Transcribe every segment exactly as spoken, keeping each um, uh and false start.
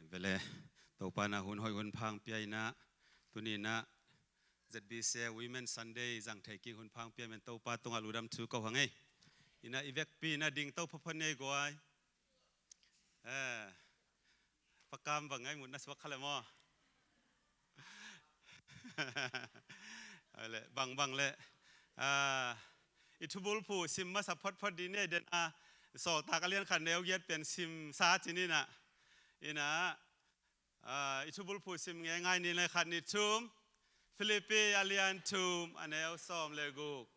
Vele, Topa na hun hoih hun pha hong pia in ah, tuni in ah Z B C Women Sunday zang thei kik hun pha hong pia man Topa tungah lungdam thu ko hang ei. In ah i vekpi in ah ding to phapha nei guai. Eh, pakam bang ngai mut na suak kha le maw? Ai le, bang bang le. Ah, i thubulphuh sim masa photphot dih ni den a, Sawltak a lian khat neu giat pen sim sa ci ni in ah. In ah, ah, i thubulphuh sim ngeingai ni le khat ni thum, Philippi a lian thum a neu sawm le guk.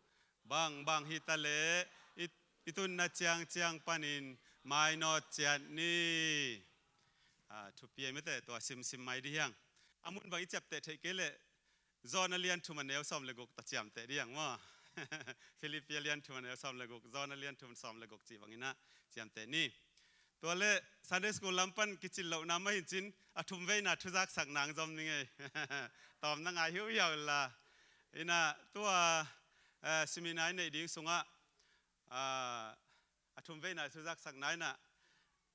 Bang bang hi ta le, i, i tunna ciangciang panin mainawt ciat ni. Ah, thupi ei mate, tua simsim mai dih hiang. A mun bang i ciapteh theih kei leh, John a lian thum a neu sawm le guk ta ciamteh dih hiang maw? Philippi a lian thum a neu sawm le guk, John a lian thum sawm le guk cih bang in ah ciamteh ni. Tua le Sunday school lam pan kicin lohna mah hi in cin, a thum veina thuzaksak nang zom ning ei. Tawm na ngai hiuhiau la. In ah tua, eh, seminar i neih ding sungah, ah, a thum veina thuzaksak na in ah,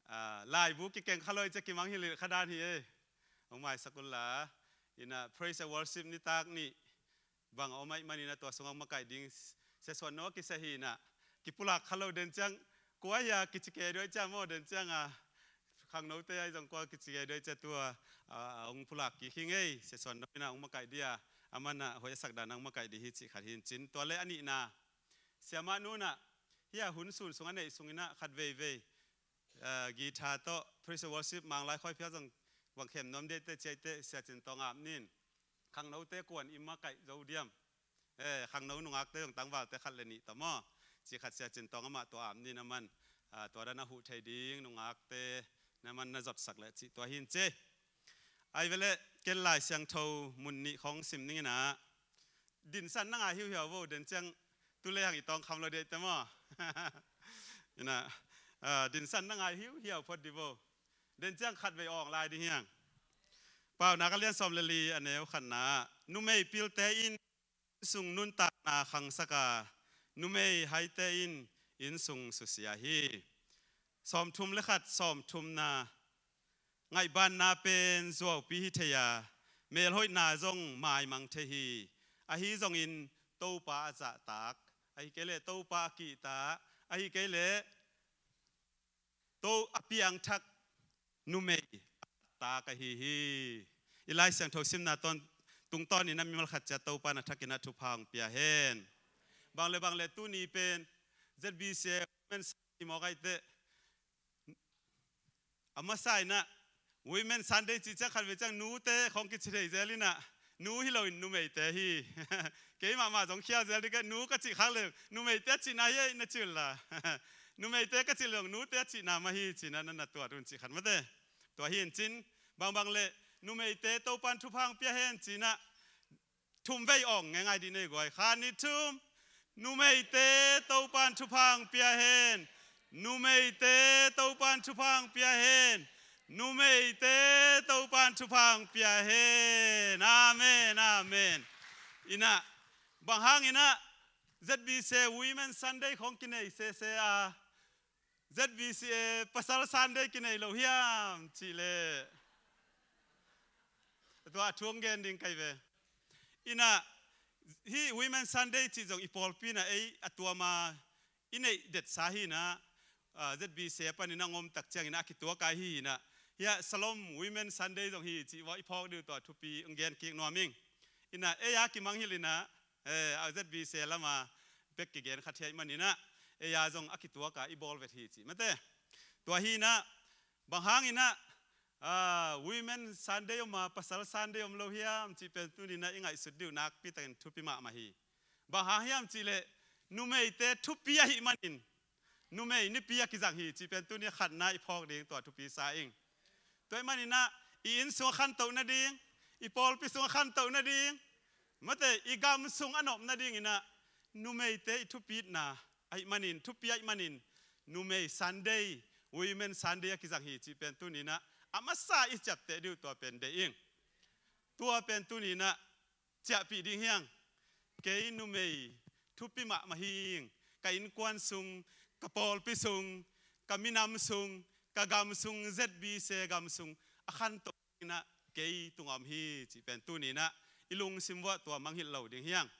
ah, laibu kikeng kha lo i ci a kimang hilh kha dan hi ei. Hong maisak un la. In ah praise and worship nitak nih bang a om ahih manin ah tua sungah hong makaih ding Sia Suan No a kisia hi in ah, kipulak kha lo den ciang, kua hi a kici kei duai cia maw den ciang a, khangnote ahi zong kua kici kei duai cia tua, ah, hong pulak kik hi ing ei. Sia Suan No in ah hong makaih dih a, aman ah hoih a sak dan ah hong makaih dih hi cih khat hi in cin. Tua le a nihna, Siamah Nu in ah, hih a hun sun sung a neih sung in ah khat veivei, eh, guitar tawh praise and worship, Manglai Khawi Phial zong bang khem nuam dih teh ci a, i teh Sia Cin Tawng ap ni in, khangnote kuan i makaih zo diam? Eh, khangno nungakte zong tangvalte khat le nih ta maw? Cih khat Sia Cin Tawng amah tua ap ni in aman, ah, tua dan a huh thei ding nungakte na man na zotsak leh cih tua hi in ci. Ai vele, ken Lai Siangtho mun nih khawng sim ning in ah, dinsan na ngai hiuhiau vo, den ciang tu le hang i tawng kham lo dih ei te maw? In ah, ah, dinsan na ngai hiuhiau phot dih vo. Den ciang khat vei awng lai dih hiang. Paunak a lian sawm le li a neu khatna, numei pilte in sung nuntakna khangsak a, numei haite in innsung susia hi. Sawmthum le khat, sawmthumna, ngaihbanna pen zuaupi hi thei a, melhoihna zong maimang thei hi. Ahi zongin Topa a zahtak, ahi kei leh Topa a kihta, ahi kei leh To a piangthak numei a tak ahi hi. I Lai Siangtho simna tawn, tungtawnin a mimal khat ciat Topa na thakin a thupha hong pia hen. Bang le bang le tuni pen Z B C Women Sunday mawk ai teh, a masa in ah Women Sunday cih ciang khat vei ciang nute khawng kici thei zel in ah, nu hi loin numeite hi. Keimah mah zong khial zel dih kei, nu ka cih khak le numeite a cihna hi ei na ci uh la. Numeite ka cih le zong nute a cihna mah hi ci in ah na na tuat un cih khat mate. Tua hi in cin, bangbang le numeite Topan thupha hong pia hen ci in ah, thum vei awng ngeingai dih nei guai. Khat, nih, thum. Numeite Topan thupha hong pia hen. Numeite Topan thupha hong pia hen. Numeite Topan thupha hong pia hen. Amen, amen. In ah, bang hang in ah Z B C Women Sunday khawng kinei sese a, Z B C A Pasal Sunday kinei lo hiam cih leh, tua a thu hong gen ding ka hi ve. In ah, hih Women Sunday cih zong i pawlpi in ah ei a tuam a i neih detsa hi in ah, ah, Z B C A panin a hong om tak ciangin a kituak a hi in ah, hih ah Shalom Women Sunday zong hi cih vua i phawk dih uh, tua thupi hong gen kik nuam ing. In ah ei a kimang hilh in ah, eh, a Z B C A lam a bek kigen kha thei ahih manin ah, ei a zong a kituak a i bawl vet hi cih mate. Tua hi in ah, bang hang in ah, ah, Women Sunday om a, Pasal Sunday om lo hiam cih pen tuni in ah i ngaihsut dih uh nakpi takin thupi mahmah hi. Bang hang hiam cih leh numeite thupi ahih manin, numei nipi a kizang hi cih pen tuni a khatna i phawk ding tua thupi sa ing. Tua ahih manin ah i inn sung a khantoh nading, i pawlpi sung a khantoh nading, mate, i gam sung a nop nading in ah, numeite i thupitna ahih manin, thupi ahih manin, Numei Sunday, Women Sunday a kizang hi cih pen tuni in ah a masa i ciapteh dih uh tua pen deih ing. Tua pen tuni in ah ciahpih ding hiang. Kei numei thupi mahmah hi ing. Ka innkuan sung, ka pawlpi sung, ka minam sung, ka gam sung, Z B C A gam sung, a khantoh inah kei tungah om hi cih pen tuni inah i lungsim vuah tua mangngilh lo ding hi hang.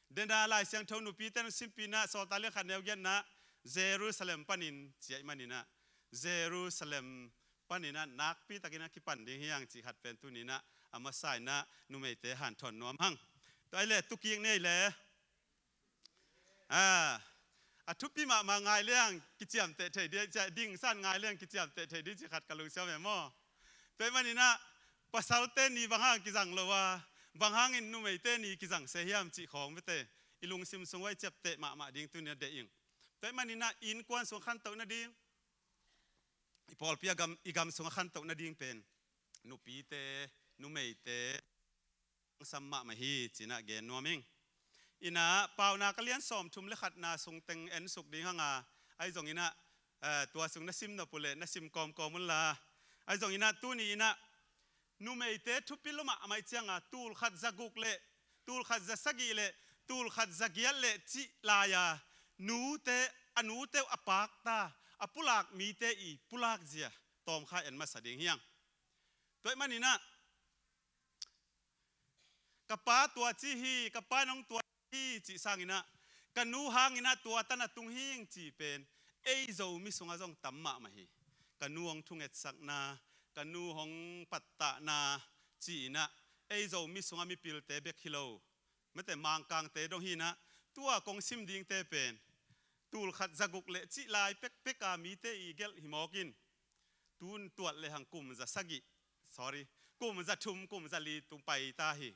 Dena Lai Siangtho nupite na simpih inah Sawltak lian khat neu giatna Jerusalem panin ci ahih man inah Jerusalem panin ah nakpi takin a kipan ding hi hang cih khat pen tuni inah a masa inah numeite hanthawn nuam hang. Tua ahih leh tukik nei le a thupi mahmah ngai liang kiciamteh thei ding, dingsan ngai liang kiciamteh thei ding cih khat ka lungsim e maw. Tua ahih man inah pasalte ni bang hang kizang lo a, bang hangin numeite ni kizang se hiam cih khawng bete i lungsim sung uah i ciapteh mahmah ding tuni inah deih ing. Tua ahih man inah innkuan sung khantoh nading, i pawlpi a gam, i gam sung a khantoh nading pen nupite, numeite sam mahmah hi cinah gen nuam ing. Inah Paunak a lian sawmthum le khatna sung teng ensuk ding hang a, ahi zong inah tua sung na sim nop uh leh na sim kawmkawm unla, ahi zong inah tuni inah numeite thupi lua mahmah ahih cianga tulkhat zaguk le tulkhat zasagih le tulkhat zagiat le cih lai-a nute, a nute uh a pakta a pulak mite i pulak zia tawmkha en masa ding hi hang. Tua ahih man inah ka pa tua ci hi, ka pa in hong tua hi cih sang inah ka nu hang inah tua tan a tung hing cih pen ei Zomi sungah zong tam mahmah hi. Ka nu hong thungetsakna, ka nu hong pattahna ci inah ei Zomi sungah mipilte bek hi lo, mate Mangkangte dong hi inah tua kong sim dingte pen tulkhat zaguk le cih lai pekpek a mite i gelh hi mawk in tun tuat le hang kum zasagih, sorry, kum zathum kum zali tung pai ta hi.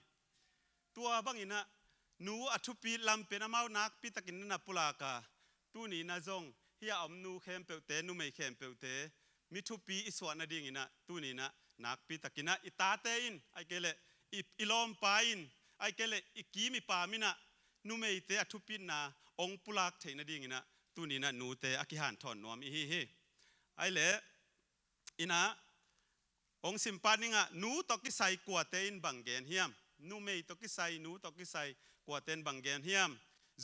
Tua bang inah nu a thupi lam pen amau nakpi takin na na pulak a, tuni inah zong hih a om nu khempeuhte, numei khempeuhte mi thupi i suah nading inah tuni inah nakpi takin ah i tate in, ahih kei leh i, i lawmpa in, ahih kei leh i kim i pam inah numeite a thupitna hong pulak theih nading inah tuni inah nute a kihanthawn nuam i hi hi. Ahih leh inah hong sim pah ning ah, nu tawh kisai kuate in bang gen hiam? Numei tawh kisai, nu tawh kisai kuate in bang gen hiam?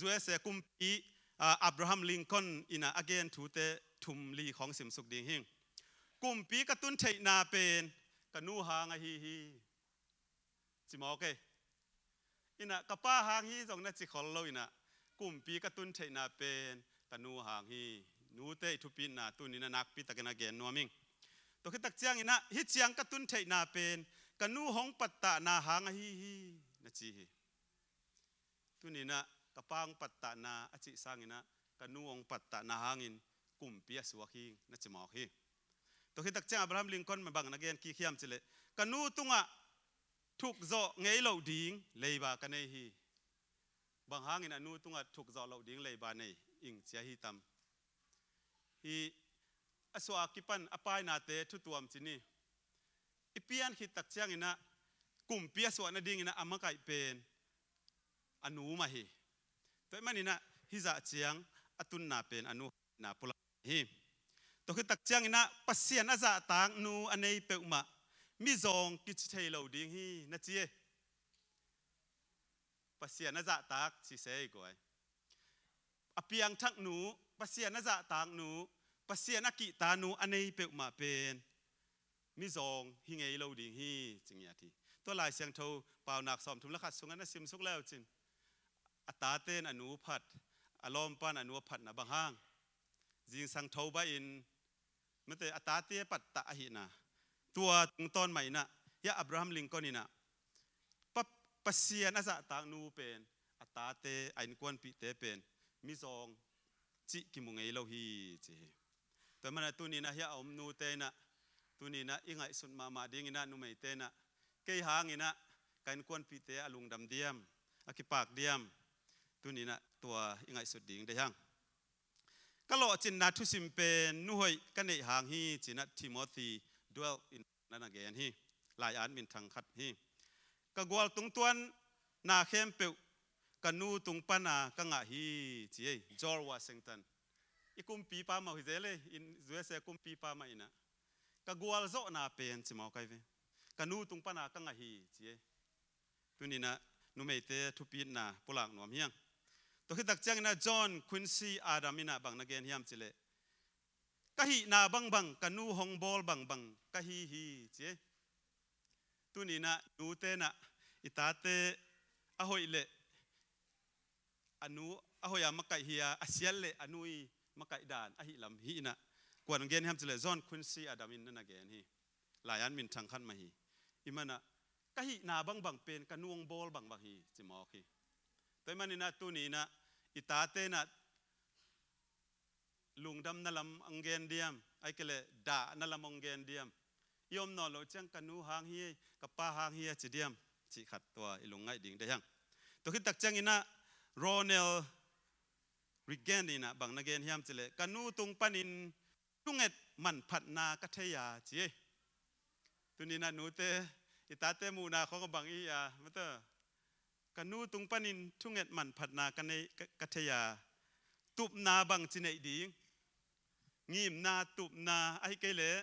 U S A kumpi, ah, Abraham Lincoln inah a gen thute thum li khawng simsuk ding hing. Kumpi ka tun theihna pen ka nu hang ahi hi, ci mawk e. Inah ka pa hang hi zong na ci khol lo inah kumpi ka tun theihna pen ka nu hang hi. Nute i thupitna tuni inah nakpi takin a gen nuam ing. Tua khit tak ciang inah hih ciang ka tun theihna pen ka nu hong pattahna hang ahi hi, na ci hi. Tuni inah ka pa hong pattahna a cih sang inah ka nu hong pattahna hangin kumpi a suak hi, na ci mawk hi. Tua khit tak ciang Abraham Lincoln mah bang na gen kik hiam cih leh, ka nu tungah thukzawh ngei loh ding leiba ka nei hi. Bang hangin a nu tungah thukzawh loh ding leiba nei ing ci a hi tam? Hih a suah a kipan a painate thu tuam ci ni. I pian khit tak ciang inah kumpi a suah nading inah a makaih pen a nu mah hi. Tua ahih man inah hih zah ciang a tunna pen a nu na pulak hi. Tua khit tak ciang inah Pasian a zahtak nu a nei peuhmah mizawng kici thei lo ding hi, na ci e. Pasian a zahtak ci se i guai. A piangthak nu, Pasian a zahtak nu, Pasian a kihta nu a nei peuhmah pen mizawng hi ngei lo ding hi, ci ngiat hi. Tua Lai Siangtho Paunak sawmthum le khat sungah na simsuk le uh cin, a tate in a nu phat, a lawmpa in a nu a phatna bang hang? Zingsang tho bah in, mate a tate pattah ahihna. Tua tungtawn mah inah hih Abraham Lincoln inah Pa-, Pasian a zahtak nu pen, a tate, a innkuanpihte pen mizawng cih kimu ngei lo hi, ci hi. Tua ahih man inah tuni inah hih a om nute inah tuni inah i ngaihsut mahmah ding inah numeite inah kei hang inah ka innkuanpihte a lungdam diam, a kipak diam? Tuni inah tua i ngaihsut ding deih hang. Ka lawhcinna thusim pen nu hoih ka neih hang hi, ci inah Timothy Dwell in na na gen hi. Lai-at minthang khat hi. Ka gual tungtuanna khempeuh ka nu tung pana ka ngah hi, ci ei. George Washington, i kumpipa mah hi zel ei, in U S A kumpipa mah inah ka gualzawhna pen ci mawk ai ve, ka nu tung pana ka ngah hi, ci ei. Tuni inah numeite thupitna pulak nuam hi hang. Tua khit tak ciang inah John Quincy Adams inah bang na gen hiam cih leh, ka hihna bangbang, ka nu hong bawl bangbang ka hi hi, ci ei. Tuni inah nute inah i tate a hoih leh a nu a hoih a makaih hi a, a siat leh a nu i makaih dan ahi lam hi inah, kuan gen hiam cileh John Quincy Adams in na na gen hi. Lai-at minthang khat mah hi. I manah ka hihna bangbang pen ka nu hong bawl bangbang hi ci mawk hi. Tua i maninah tuni inah i tate inah lungdamna lam hong gen diam, ahih kei leh dahna lam hong gen diam? I om nawn loh ciang ka nu hang hi, ka pa hang hi a ci diam? Cih khat tua i lungngaih ding deih hang. Tua khit tak ciang inah Ronald Reagan inah bang na gen hiam cileh ka nu tung panin thunget manphatna ka thei a ci ei. Tuni inah nute i tate muhna khawng a bang i hi a, mate, ka nu tung panin thunget manphatna ka nei, ka, ka thei a, tupna bangci neih ding, ngimna, tupna, ahih kei leh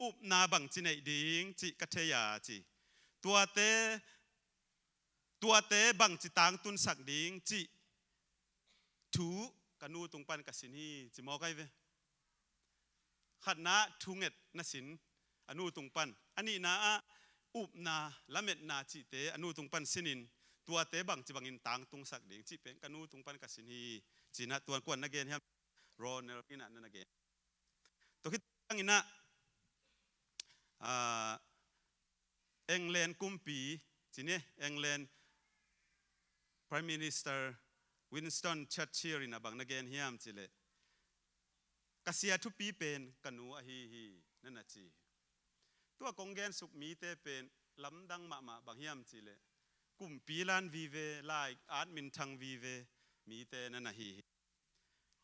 upna bangci neih ding cih ka thei a ci. Tuate, tuate bangci tangtunsak ding cih thu ka nu tung pan ka sin hi ci mawk ai ve. Khatna thunget na sin a nu tung pan, a nihna ah upna, lametna cihte a nu tung pan sinin tuate bangci bangin tangtungsak ding cih pen ka nu tung pan ka sin hi. Cinah tuan kuan na gen hiam? Ronald inah na na gen. Tua khit ciang inah, ah, England kumpi, ci ni, England Prime Minister Winston Churchill inah bang na gen hiam cileh ka sia thupi pen ka nu ahi hi, na na ci hi. Tua kong gensuk mite pen lamdang mahmah, bang hiam cileh kumpi lan vive, lai-at minthang vive mite na na hi hi.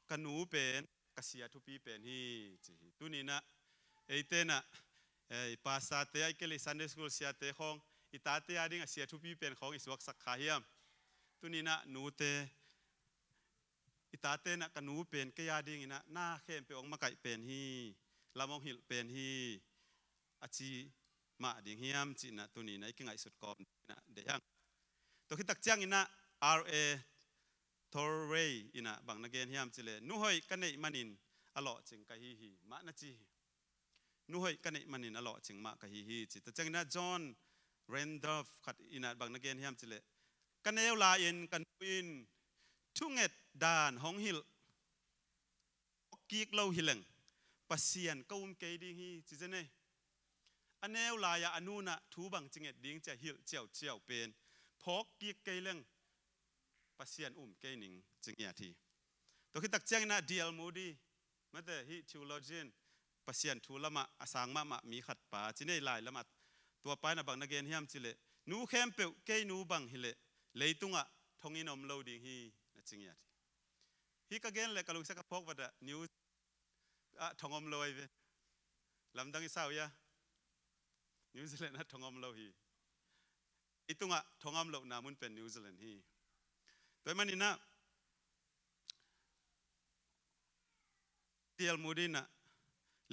Ka nu pen ka sia thupi pen hi ci hi. Tuni inah eite inah, eh, pastorte ahih kei leh Sunday school siate khawng i tate a ding a sia thupi pen khawng i suaksak kha hiam? Tuni inah nute, i tate inah ka nu pen kei a ding inah na khempeuh hong makaih pen hi, lam hong hilh pen hi a ci mah ding hiam cinah tuni inah i kingaihsut kawm ding inah deih hang. Tua khit tak ciang inah R A Torrey inah bang na gen hiam cileh nu hoih ka neih manin a lawhcing ka hi hi mah na ci hi. Nu hoih ka neih manin a lawhcing mah ka hi hi ci. Tua ciang inah John Randolph khat inah bang na gen hiam cileh ka neu lai-in ka nu in thunget dan hong hilh kik lo hileng Pasian ka um kei ding hi ci zen ei. A neu lai-ah a nu inah thu bangci nget ding ci a hilh ciauciau pen phawk kik kei leng Pasian um kei ning ci ngiat hi. Tua khit tak ciang inah D L Moody, mate, hih theologian, Pasian thu lamah a sang mahmah mi khat pa ci ni ei, lai lamah. Tua pa inah bang na gen hiam cileh nu khempeuh kei nu bang hileh leitungah thonginn om lo ding hi na ci ngiat hi. Hih ka gen leh ka lungsia ka phawk vat ah New ah thong om lo ai ve. Lamdang i sa uh hia? New Zealand ah thong om lo hi. Leitungah thong om lohna mun pen New Zealand hi. Tua i maninah D L Moody inah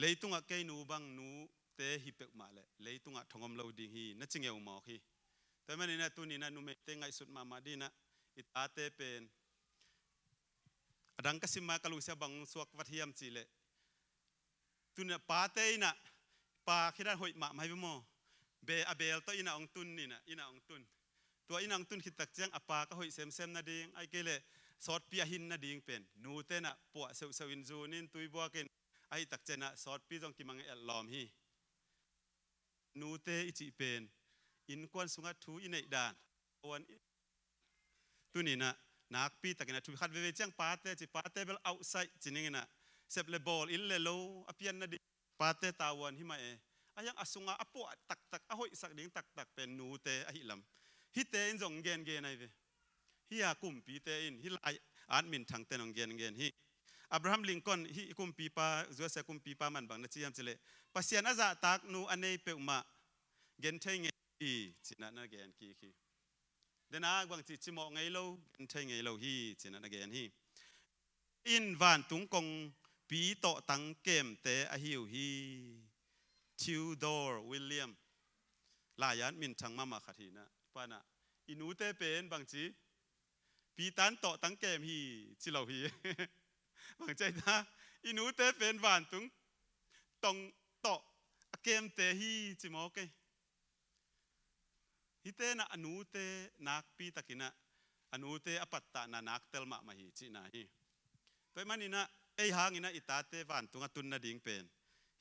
leitungah kei nu bang nute hi peuhmah leh leitungah thong om lo ding hi na ci ngeu mawk hi. Tua i maninah tuni inah numeite ngaihsut mahmah ding inah i tate pen, a dang ka sim ma ka lungsia bang suak vat hiam cileh tuni inah pate inah pa khit a hoih mahmah hi ve maw? Be a beel tawh inn ah hong tun inah, inn ah hong tun. Tua inn ah hong tun khit tak ciang a pa ka hoih semsem nading, ahih kei leh sawtpi a hin nading pen nute inah puah seuhseuh in zun in tui buak in, ahih tak ciang inah sawtpi zong kimang in et lawm hi. Nute i cih pen innkuan sungah thu i neih dan, a uan i Tuni inah nakpi takin a thupi khat veve ciang pate ci, pate bel outside ci ning inah, sep le bawl, inn le lo a pian nading pate tavuan hi mah e. A hiang a sungah a puah taktak, a hoihsak ding taktak pen nute ahi lam. Hihte in zong gengen ai ve. Hih a kumpite in, hih lai-at minthangte in hong gengen hi. Abraham Lincoln, hih kumpipa, U S A kumpipa man bang na ci hiam cileh, Pasian a zahtak nu a nei peuhmah genthei ngei hi, cinah na gen kik hi. Dena bangci cimawh ngei lo, genthei ngei lo hi, cinah na gen hi. In vantung kongpi tawhtang kemte ahi uh hi. Theodore William, lai-at minthang mahmah khat hi inah, panah i nute pen bangci pitan tawhtang kem hi ci lo hi. Bangci ai ta, i nute pen vantung tong tawh a kemte hi ci mawk ei. Hihte inah a nute nakpi takinah a nute a pattahna naktel mahmah hi cihna hi. Tua ahih maninah ei hanginah i tate vantung a tun nading pen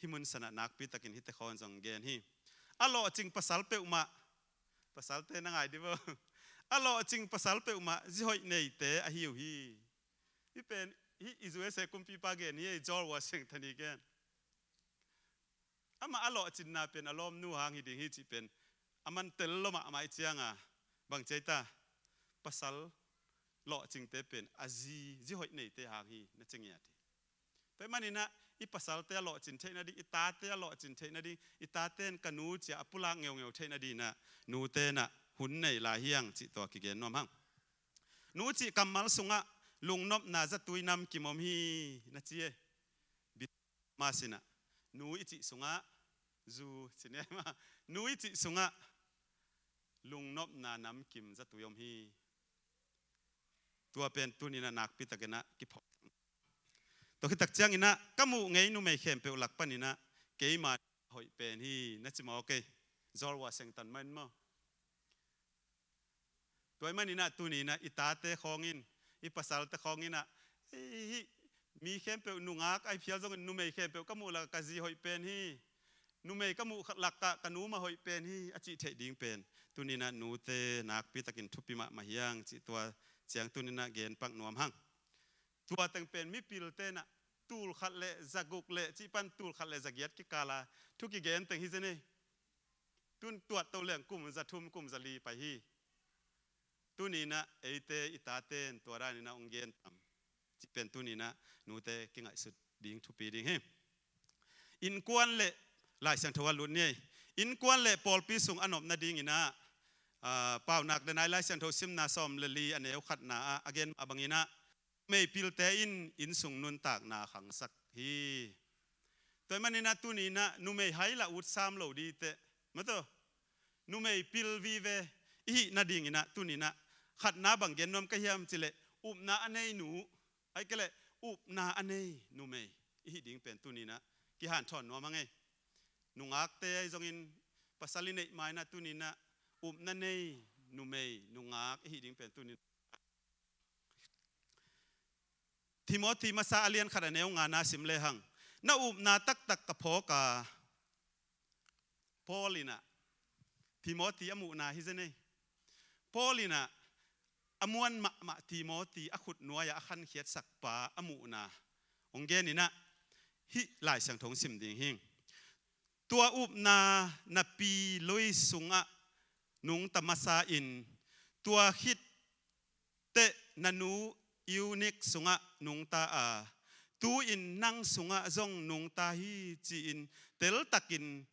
hih mun sanah nakpi takin hihte khawng zong gen hi. A lawhcing pasal peuhmah, pasalte na ngai dih vo. A lawhcing pasal peuhmah zi hoih neite ahi uh hi. Hih pen hih i U S A kumpipa gen hi, George Washington i gen. Amah a lawhcinna pen a lawmnu hang hi ding hi cih pen a man tel lua mahmah i cianga, bang ci ei ta, pasal lawhcingte pen a zi, zi hoih neite hang hi na ci ngiat hi. Tua ahih maninah i pasalte a lawhcin theih nading, i tate a lawhcin theih nading, i tate in ka nu ci-a a pulak ngeungeu theih nadinginah nute inah hun nei lai hi hang cih tua kigen nuam hang. Nu cih kammal sungah lungnopna zatui namkim om hi na ci e. Masinah nu i cih sungah zu ci ni a, nu i cih sungah lungnopna namkim zatui om hi. Tua pen tuninah nakpi takinah kiphawk. Tua khit tak cianginah ka muh ngei numei khempeuh lak paninah keima hoih pen hi na ci maw kei. George Washington mah in maw. Tua ahih maninah tuninah i tate khawngin, i pasalte khawnginah, "Ei, hih mi khempeuh nungak ahi phial zongin numei khempeuh ka muh lakah ka zi hoih pen hi. Numei ka muh lakah ka nu mah hoih pen hi," a cih theih ding pen tuninah nute nakpi takin thupi mahmah hi hang cih tua ciang tuninah gen pak nuam hang. Tua teng pen mipilte inah tul khat le zaguk le cih pan tul khat le zagiat kikala thu kigen teng hi zen ei. Tun tuat to leng kum zathum kum zali pai hi. Tuninah eite i tate in tua daninah hong gen tam cih pen tuninah nute kingaihsut ding thupi ding hi. Innkuan le Lai Siangtho a lut ni ei. Innkuan le pawlpi sung a nop nadinginah, ah, Paunak Denai Lai Siangtho simna sawm le li a neu khatna ah a gen mah banginah numei pilte in innsung nuntakna khangsak hi. Tua ahih maninah tuninah numei hai lah ut sam lo ding teh. Maw tua, numei pil vive i hih nadinginah tuninah khatna bang gen nuam ka hiam cih leh upna a nei nu, ahih kei leh upna a nei numei i hih ding pen tuninah kihanthawn nuam hang ei. Nungakte ahi zongin pasal i neih mainah tuninah upna nei numei nungak i hih ding pen tuninah Timothy masa a lian khat a neu ngana sim lehang, na upna taktak ka phawk a, Paul inah Timothy a muhna hi zen ei. Paul inah a muan mahmah Timothy a khut nuai-ah a khankhiatsak pa a muhna hong geninah hih Lai Siangtho hong sim ding hi. Tua upna na pi Lois sungah nungta masa in, tua khit teh na nu Eunik sungah nungta a, tu-in nang sungah zong nungta hi ci-in teltakin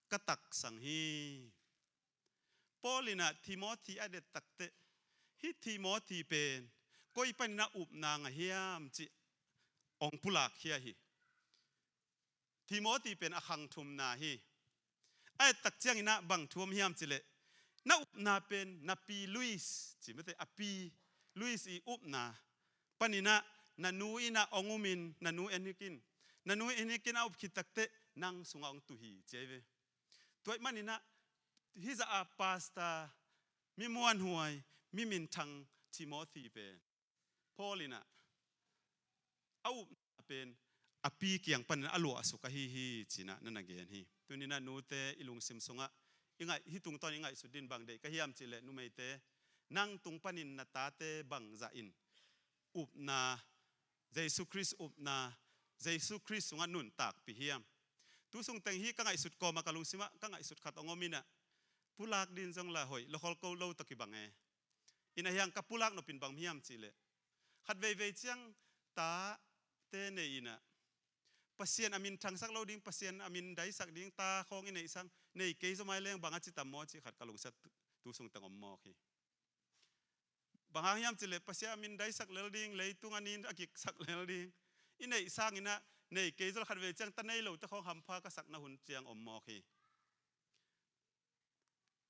ka taksang hi. Paul inah Timothy a det takteh hih Timothy pen koi paninah upna ngah hiam cih hong pulakkhia hi. Timothy pen a khang thumna hi. A et tak cianginah bang thu om hiam cih leh, na upna pen na pi Lois, ci mate, a pi Lois i upna paninah na nu inah hong umin, na nu Eunik in, na nu Eunik in a up khit takteh nang sungah hong tu hi ci ahi ve. Tua ahih maninah hih zah a pastor, mi muanhuai, mi minthang Timothy pen Paul inah a upna pen a pi kiang panin a luahsuk ahi hi cinah na na gen hi. Tuninah nute i lungsim sungah i ngaih, hih tungtawn i ngaihsut ding bang deih ka hiam cih leh numeite, nang tung panin na tate bangzah in upna, Jesu Khrist upna, Jesu Khrist sungah nuntakpih hiam? Tu sung teng hih ka ngaihsut kawmah ka lungsimah ka ngaihsut khat hong om inah, pulak ding zong lah hoih, lakhol ko lo tawh kibang e. Inah hiang ka pulak nopin bang hiam cih leh, khat veivei ciang tate nei inah Pasian a min thangsak lo ding, Pasian a min daisak ding ta khawng i neihsa, nei kei zaw mai leng bang a ci tam maw cih khat ka lungsim tu sung teng om mawk hi. Bang hang hiam cih leh Pasian a min daisak lel ding, leitung a nin a kiksak lel ding i neih sanginah nei kei zaw, khat veivei ciang ta nei lote khawng hampha ka sakna hun ciang om mawk hi.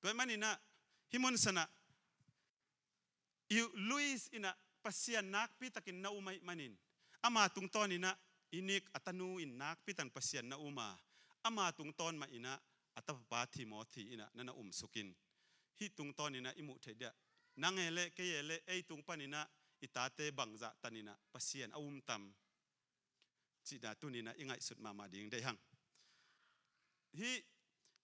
Tua ahih maninah hih mun sanah Lois inah Pasian nakpi takin na um ahih manin, ama tungtawn inah Eunik a tanu in nakpi takin Pasian na um a, ama tungtawn mah inah a tapapa Timothy inah na na umsuk in, hih tungtawninah i muh theih diah, nang e le kei e le ei tung paninah i tate bangzah taninah Pasian a um tam cihna tuninah i ngaihsut mahmah ding deih hang. Hih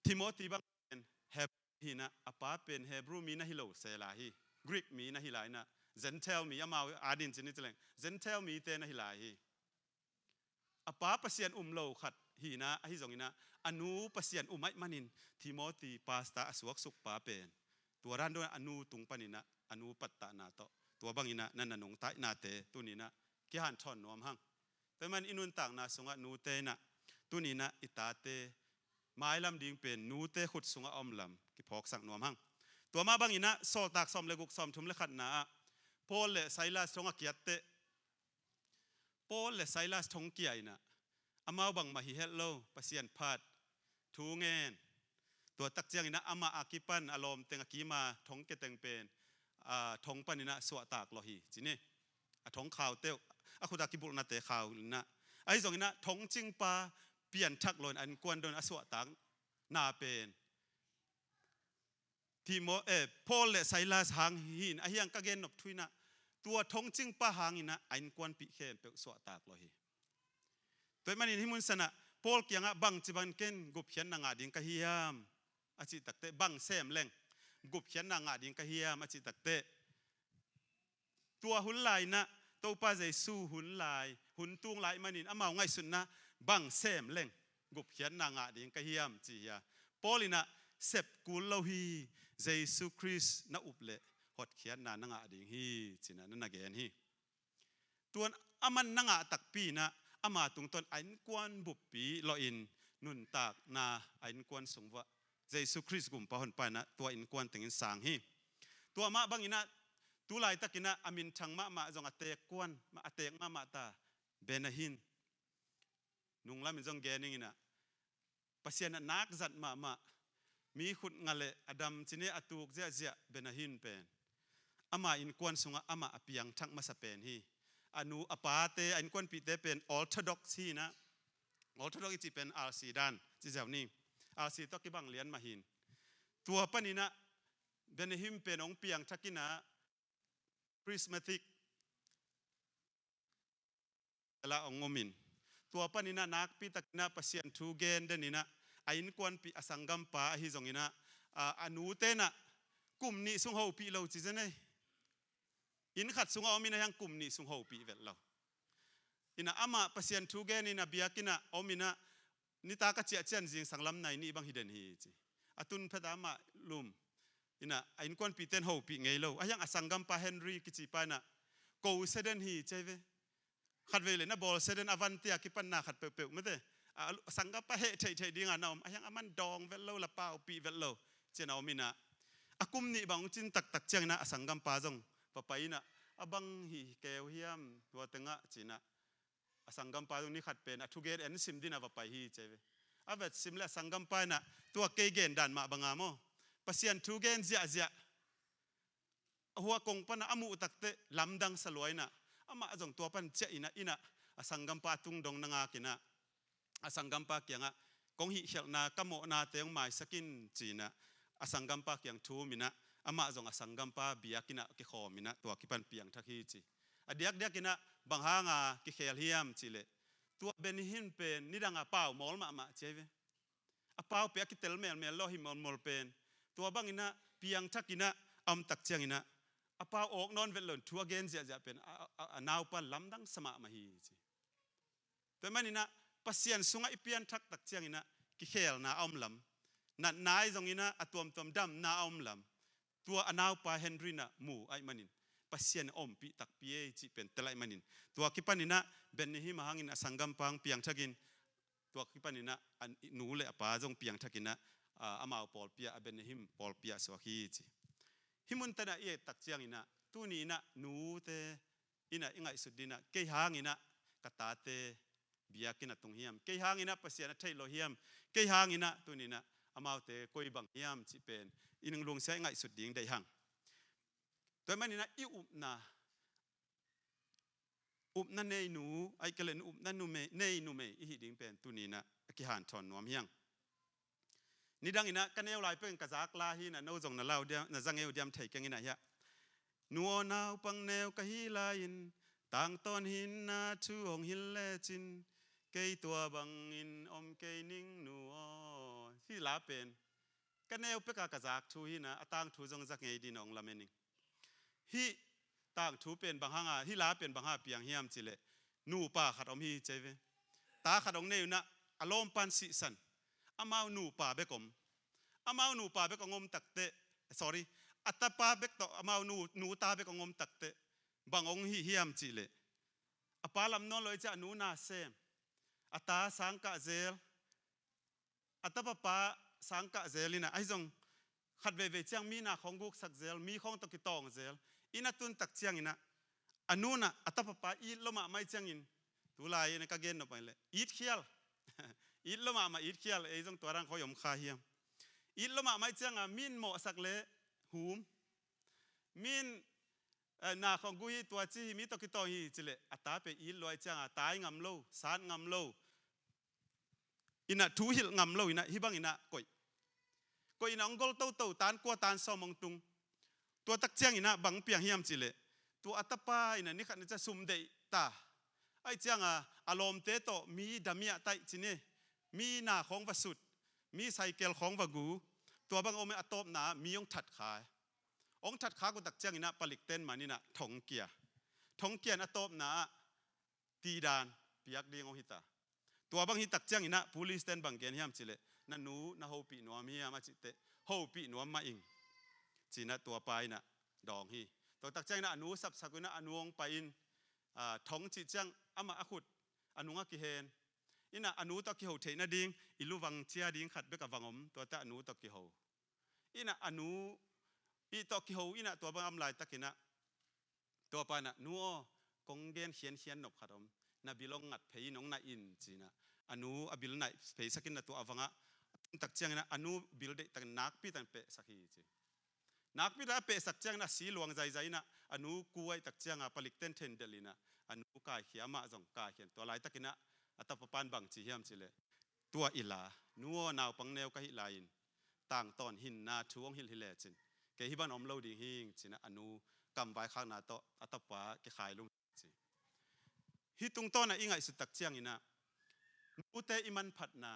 Timothy bang pen Hebrew hinah, a pa pen Hebrew mi na hi lo sela hi. Greek mi na hi lai inah, Gentile mi, amau adin cin i ci leng Gentile mite na hi lai hi. A pa Pasian um lo khat hinah, ahi zonginah a nu Pasian um aih manin Timothy pastor a suaksuk pa pen tua dan dong a nu tung paninah a nu pattahna tawh tua banginah na na nungtaihnate tuninah kihanthawn nuam hang. Tua man i nuntakna sungah nute inah tuninah i tate mailam ding pen nute khut sungah a om lam kiphawksak nuam hang. Tua mah banginah Sawltak sawm le guk, sawm thum le khatna ah Paul le Silas thong a kiatteh, Paul le Silas thong kia inah, amau bangmah hi het lo, Pasian phat thu ngen. Tua tak cianginah amah a kipan a lawmteng a kima thong keteng pen a thong paninah suahtak lawh hi ci ni. A thong khau teuh, a khut a kibulhnate khau inah, ahi zonginah thongcingpa pianthak lawhin a innkuan dong a suahtakna pen Timo-, eh, Paul le Silas hang hin, ahi hang ka gen nop thu inah, tua thongcingpa hanginah a innkuanpih khempeuh suahtak lawh hi. Tua ahih manin hih mun sanah Paul kiangah bangci bangin ken gupkhiatna ngah ding ka hiam a cih takteh, bang sem leng gupkhiatna ngah ding ka hiam a cih takteh, tua hun lai inah Topa Jesu hun lai, hun tung lai manin amau ngaihsutna bang sem leng gupkhiatna ngah ding ka hiam ci hi a, Paul inah sep kul lo hi, Jesu Khrist na up leh hotkhiatna na ngah ding hi cinah na na gen hi. Tuan aman na ngah takpi inah ama tungtawn a innkuan buppi lawhin nuntakna a innkuan sung vuah Jesu Khrist gumpa honpa inah tua innkuan tengin sang hi. Tua mah banginah tu laitakinah a minthang mahmah zong a teek kuan, a teek mahmah ta, Benny Hinn. Nunglamin zong gen inginah Pasian a nakzat mahmah, mi khut nga le a dam cine a tuk ziahziah Benny Hinn pen ama innkuan sungah amah a piangthak masa pen hi. A nu a pate, a innkuanpihte pen Orthodox hi inah, Orthodox i cih pen R C dan ci ziau ni. R C tawh kibang lian mah hin. Tua paninah Benny Hinn pen hong piangthak inah charismatic la hong umin, tua paninah nakpitakinah Pasian thu gen deninah a innkuanpih a sanggampa ahi zonginah a, a nutenah kum nih sung hopih lo ci zen ei. Inn khat sungah om inah hiang kum nih sung hopih vet lo. Inah amah Pasian thu genin a biakinnah om inah nitak a ciahcian zingsang lam nai nih bang hi den hi ci. A tun phet a amah lum inah a innkuanpihten hopih ngei lo. Ahi hang a sanggampa Henry kicipa inah ko sia den hi ci ei ve. Khatvei le na bawl sia den, a vantia kipanna khat peuhpeuh mate. A, a sanggampa heh theihtheih dinga na om, ahi hang aman dawng vet lo, la paupih vet lo cinah om inah a kum nih bang hong cin taktak cianginah a sanggampa zong va pai inah, a bang hi keu hiam tua tengah cinah a sanggampa zong ni khat pen a thugen en sim dinah va pai hi ci ei ve. A vet sim le a sanggampa inah tua kei gen dan mah banga maw, Pasian thugen ziahziah a hua kong panah a muh takteh lamdang sa lua inah amah zong tua pan ciah inah, inah a sanggampa a tungdong na ngak inah a sanggampa kiangah kong hihkhelhna ka mawhnate hong maisak in ci inah a sanggampa kiang thum inah amah zong a sanggampa biakinnah kikhawm inah tua kipan piangthak hi ci. A diakdiakinah bang hanga kikhel hiam cihleh, tua Benny Hinn pen nidanga pau mawl mahmah ci ei ve. A pau pen a kitel melmel lo hi molmol pen tua banginah piangthakinah a om tak cianginah a pau awk nawn vet loin thu a gen ziahziah pen a, a, a naupa lamdang sa mahmah hi ci. Tua maninah Pasian sungah i pianthak tak cianginah kikhelna a om lam, natna ahi zonginah a tuamtuam damna a om lam, tua a naupa Henry na mu aih manin Pasian a ompih takpi ei cih pen tel aih manin tua kipaninah Benny Hinn a hangin a sanggampa hong piangthakin tua kipaninah a nu le a pa zong piangthakinah, a, amau pawlpi ah, a Benny Hinn pawlpi ah suak hi ci. Hih muntanah i et tak cianginah tuni inah nute inah i ngaihsut dinah kei hanginah ka tate biakinn a tung hiam, kei hanginah Pasian a theih lo hiam, kei hanginah tuninah amaute koi bang hiam cih pen i nung lungsia i ngaihsut ding deih hang. Tua maninah i upna, upna nei nu, aih kei leh upna numei, nei numei i hih ding pen tuninah a kihanthawn nuam hiang. Nidang inah ka neu lai peng ka zak la hi inah, no zong na lau diam, na za ngei uh diam thei keng inah hiah. Nu aw, naupang neu ka hih lai-in, tangtawn hinna thu hong hilh lecin, kei tua bangin om kei ning nu aw. Hih la pen ka neu peka ka zak thu hi inah, a tangthu zong za ngei ding hong lamen ing. Hih tangthu pen bang hanga, hih la pen bang hanga piang hiam cihleh, nupa khat om hi ci ve. Ta khat hong nei uh inah, a lawmpan sihsan. Amau nupa bek om. Amau nupa bek hong om takteh, sorry, a tapa bek tawh amau nu, nu ta bek hong om takteh, bang hong hi hiam cihleh, a pa lam nawn lo i ciah a nu na sem, a ta sangkah zel, a tapa pa sangkah zel inah, ahi zong khat veivei ciang mi na khawng guksak zel, mi khawng tawh kitawng zel. Inah tun tak ciang inah, a nu inah a tapa pa it lo mahmah i ciangin, tulai inah ka gen nop ahi leh, it khial. It lo mahmah, it khial, ei zong tua dang khawi om kha hiam. It lo mahmah i cianga min mawhsak le hum. Min, eh, na khawng gu hi, tua ci hi, mi tawh kitawng hi cileh, a ta pen it lua i cianga tai ngam lo, sat ngam lo. Inah thu hilh ngam lo inah, hih bang inah koih. Koih inah hong gol toto, tan kua tan sawm hong tung. Tua tak ciang inah bang piang hiam cihleh, tua a tapa inah ni khat ni ciah sum deih ta. Ahi cianga a lawmte tawh mi damiah taih ci ni, mi na khawng va sut, mi saikel khawng va gu. Tua bang om a tawpna ah mi hong that kha. Hong that kha ku tak ciang inah palikten man inah thong kia. Thong kia in a tawpna ah tidan piak ding hong hi ta. Tua bang hi tak ciang inah police ten bang gen hiam cihleh, na nu na hopih nuam hiam a cihteh, hopih nuam mah ing, ci inah tua pa inah dawng hi. Tua tak ciang inah a nu sapsak uh inah a nu hong pai in, ah, thong cih ciang amah a khut a nung a kihen. Inah a nu tawh a kiho theih nading i luvang cia ding khat bek a vang om, tua teh a nu tawh kiho. Inah a nu i tawh kiho inah tua bang a om laitak inah, tua pa inah, nu aw, kong gen khiankhian nop khat om. Na bil hong ngat phei in hong naih in ci inah, a nu a bil naih pheisak inah tua a vangah, a tun tak ciang inah a nu bil deih takin nakpi takin pehsak hi ci. Nakpi takin a pehsak ciang inah a si luang zaizai inah a nu kuaih tak cianga palikten then delh inah a nu kaikhia, amah zong kaikhia in. Tua laitak inah a tapa pan bang ci hiam cihleh, tua i la, nu aw, naupang neu ka hih lai-in, tangtawn hinna thu hong hilh hi lecin, kei hih bang om lo ding hing ci inah a nu kam vaikhakna tawh a tapa kikhailum ci. Hih tungtawnah i ngaihsut tak ciang inah, nute i manphatna,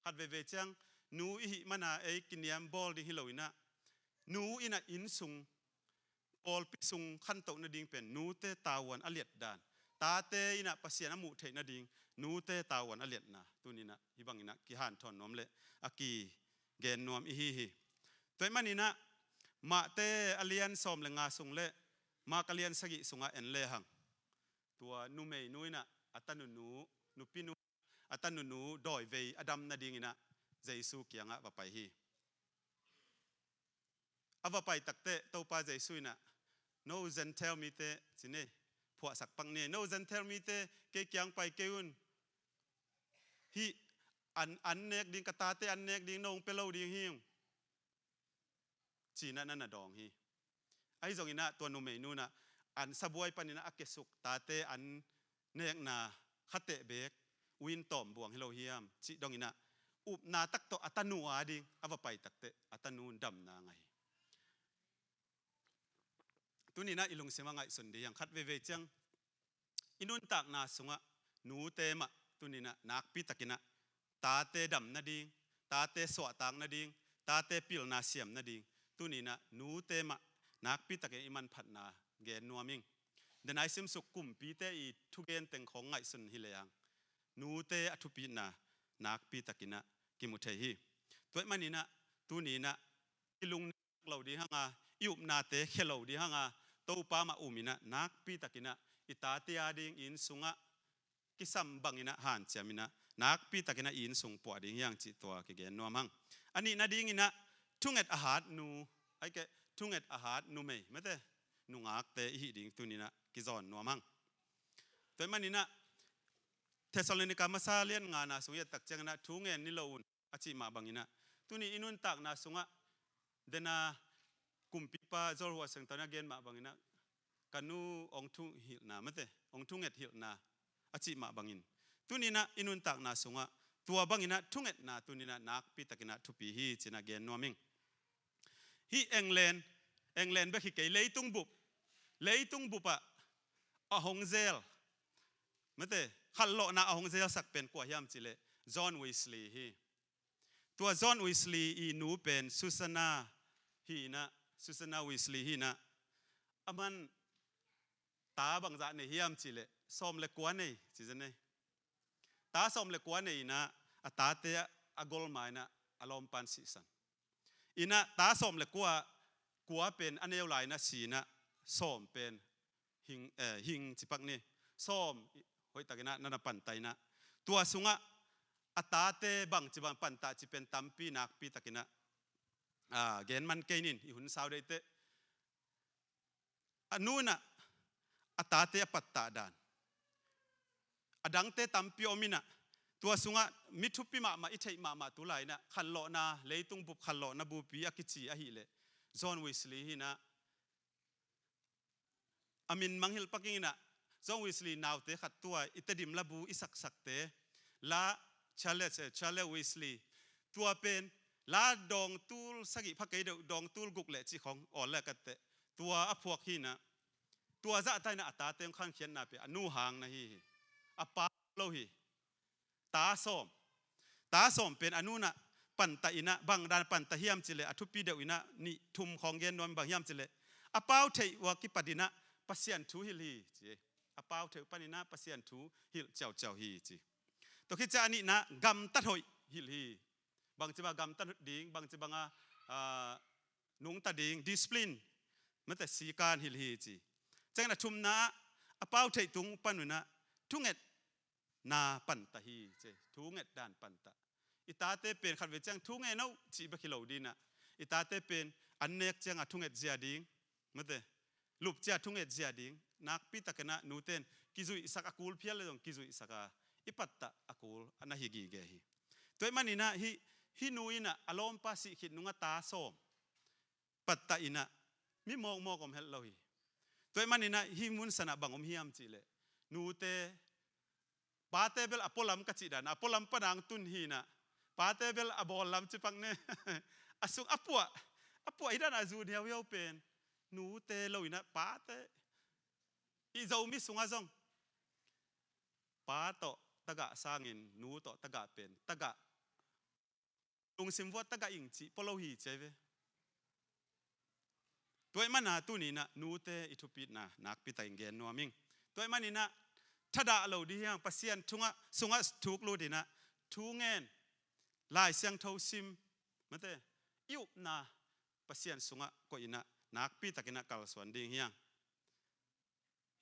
khat veivei ciang nu i hih mana ei kiniam bawl ding hi lo inah, nu inah inn sung, pawlpi sung khantoh nading pen nute tavuan a liat dan, tate inah Pasian a muh theih nading nute tavuan a liatna, tuni inah hih bang inah kihanthawn nuam leh a kigen nuam i hi hi. Tua ahih man inah Mate a lian sawm le nga sung le Mak a lian sagih sungah en lehang, tua numeinu inah a tanunu, nupinu, a tanunu dawivei a dam nading inah Jesu kiangah va pai hi. A va pai takteh Topa Jesu inah, no Gentile mite ci ni, phuahsak pak ni, no Gentile mite kei kiang pai kei un. Hih an, an nek ding, ka tate an nek ding no hong pia lo ding hi ung, ci inah na na dawng hi. Ahi zong inah tua numeinu inah an sabuai pan inah a kiasuk tate an nekna khateh beek, uin tawm buang hi lo hiam cih dong inah, upna tak tawh a tanu a ding a va pai takteh a tanu in damna ngah hi. Tuni inah i lungsim a ngaihsun ding hiang, khat veivei ciang i nuntakna sungah nute mah tuni inah nakpi tak inah tate dam nading, tate suahtak nading, tate pilna siam nading, tuni inah nute mah nakpi takin i manphatna gen nuam ing. Denai simsuk kumpite i thugen teng khawng ngaihsun hi lehang, nute a thupitna nakpi tak inah kimu thei hi. Tua ahih man inah tuni inah i lung lo ding hanga, i upnate khia lo ding hanga, Topa mah um inah nakpi tak inah i tate a ding i inn sungah kisam bang inah hanciam inah nakpi tak inah i inn sung puah ding hiang cih tua kigen nuam hang. A nihna ding inah thunget a hat nu, ahih keh thunget a hat numei, mate, nungakte i hih ding tuni inah kizawn nuam hang. Tua ahih man inah Thessalonika masa lian ngana sung i et tak ciang inah thu ngen ni lo un a cih mah bang inah, tuni i nuntakna sungah, dena kumpipa Joel Hua Seng Tau in a gen mah bang inah, ka nu hong thunghilhna, mate, hong thunget hilhna a cih mah bangin, tuni inah i nuntakna sungah Tua bangin ah thungetna tuni-in ah nakpi takin ah thupi hi ci-in ah gen nuam ing. Hih England, England bek hi kei, leitung bup, leitung bup ah a hong zel, mate, khanlawhna a hong zelsak pen kua hiam cih leh John Wesley hi. Tua John Wesley i nu pen Susanna hi-in ah, Susanna Wesley hi-in ah, aman ta bangzah nei hiam cih leh sawm le kua nei, ci zen ei. Ta sawm le kua nei-in ah, a tate a golma-in ah a lawmpa'n sihsan. In ah ta sawm le kua, kua pen a neu lai-in ah si-in ah, sawm pen hing, eh, hing ci pak ni. Sawm hoihtakin ah na na pantah in ah, tua sungah a tate bangci bang pantah cih pen tampi nakpi takin ah, ah, gen man kei ning, i hun sau deih teh. A nu in ah a tate a pattah dan, a dangte tampi om in ah, tua sungah mi thupi mahmah, i theih mahmah tu lai-in ah, khanlawhna, leitung bup khanlawhna bupi a kici ahih leh John Wesley hi-in ah, a min mangngilh pak ing in ah, John Wesley naute khat, tua i Tedim labu i saksakte, La Charlette, eh, Charlette Wesley. Tua pen la dawngtul sagih pha kei deuh, dawngtul guk le cih khawng awl le a kat teh. Tua a phuak hi-in ah, tua zahta-in ah a tate hong khankhiatna pen a nu hang na hi hi. A pa lo hi. Ta sawm. Ta sawm pen a nu in ah pantah in ah, bang dan pantah hiam cih leh, a thupi deuh in ah nih thum khawng gen nuam, bang hiam cih leh, a pau theih uh a kipat in ah Pasian thu hilh hi, ci. A pau theih uh panin ah Pasian thu hilh ciauciau hi, ci. Tua khit ciang a nihna, gamtat hoih hilh hi. Bangci bang gamtat ding, bangci bang a, ah, nungta ding, discipline, mate, sikan hilh hi, ci. Ciangin a thumna, a pau theih tung pan un ah thungetna pantah hi, ci. Thunget dan pantah. I tate pen khatvei ciang thu ngen o cih bek hi lo ding in ah, i tate pen an nek ciang a thunget zia ding, mate, lup ciang a thunget zia ding, nakpi takin ah nute'n kizuihsak, a kul phial le zong kizuihsak a, i pattah a kul a na hi gige hi. Tua ahih manin ah hih, hih nu in ah a lawmpa sih khit nung a ta sawm pattah in ah, mi mawkmawk om het lo hi. Tua ahih manin ah hih mun san ah bang om hiam cih leh, nute, pate bel a pualam ka cih dan, a pualam pan hong tun hi-in ah, pate bel a bawl lam ci pak ni. A sung a puah, a puah hi dan a zu niauhiau pen nute lo-in ah pate. I Zomi sungah zong pa tawh tagah sangin nu tawh tagah pen tagah, lungsim vuah tagah ing cih pua lo hi, ci hi ve. Tua ahih manin ah tuni-in ah nute i thupitna nakpi takin gen nuam ing. Tua ahih manin ah thadah lo ding hi hang, Pasian sungah, sungah thuk lut in ah, thu ngen, Lai Siangtho sim, mate, i upna Pasian sungah koih in ah nakpi takin ah kalsuan ding hi hang.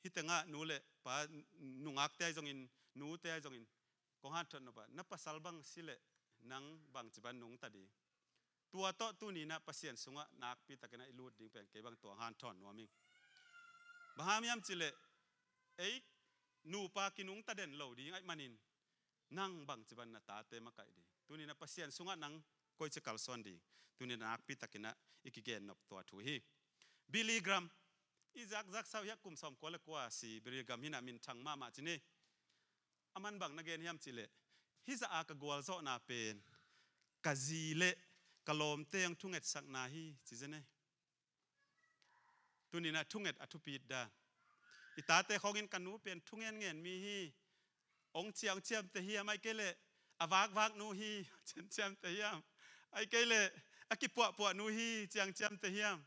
Hih tengah nu le pa, nungakte ahi zongin, nute ahi zongin, kong hanthawn nop ah, na pasal bang si leh nang bangci bang nungta ding? Tua tawh tuni-in ah Pasian sungah nakpi takin ah i lut ding pen kei bang tua hanthawn nuam ing. Bang hang hiam cih leh, ei nupa kinungta den lo ding ahih manin, nang bangci bang na tate makaih ding? Tuni-in ah Pasian sungah nang koici kalsuan ding? Tuni-in ah nakpi takin ah i kigen nop tua thu hi. Billy Graham, i zakzak sau hiah, kum sawmkua le kua si Billy Graham hi-in ah, minthang mahmah ci ni. Aman bang na gen hiam cih leh, hih zah a ka gualzawhna pen ka zi le ka lawmte hong thungetsakna hi, ci zen ei. Tuni-in ah thunget a thupit dan. I tate khawngin ka nu pen thu ngenngen mi hi, hong ciam, hong ciamteh hiam, ahih kei leh a vakvak nu hi, hong ciamteh hiam, ahih kei leh a kipuahpuah nu hi, hong ciamteh hiam,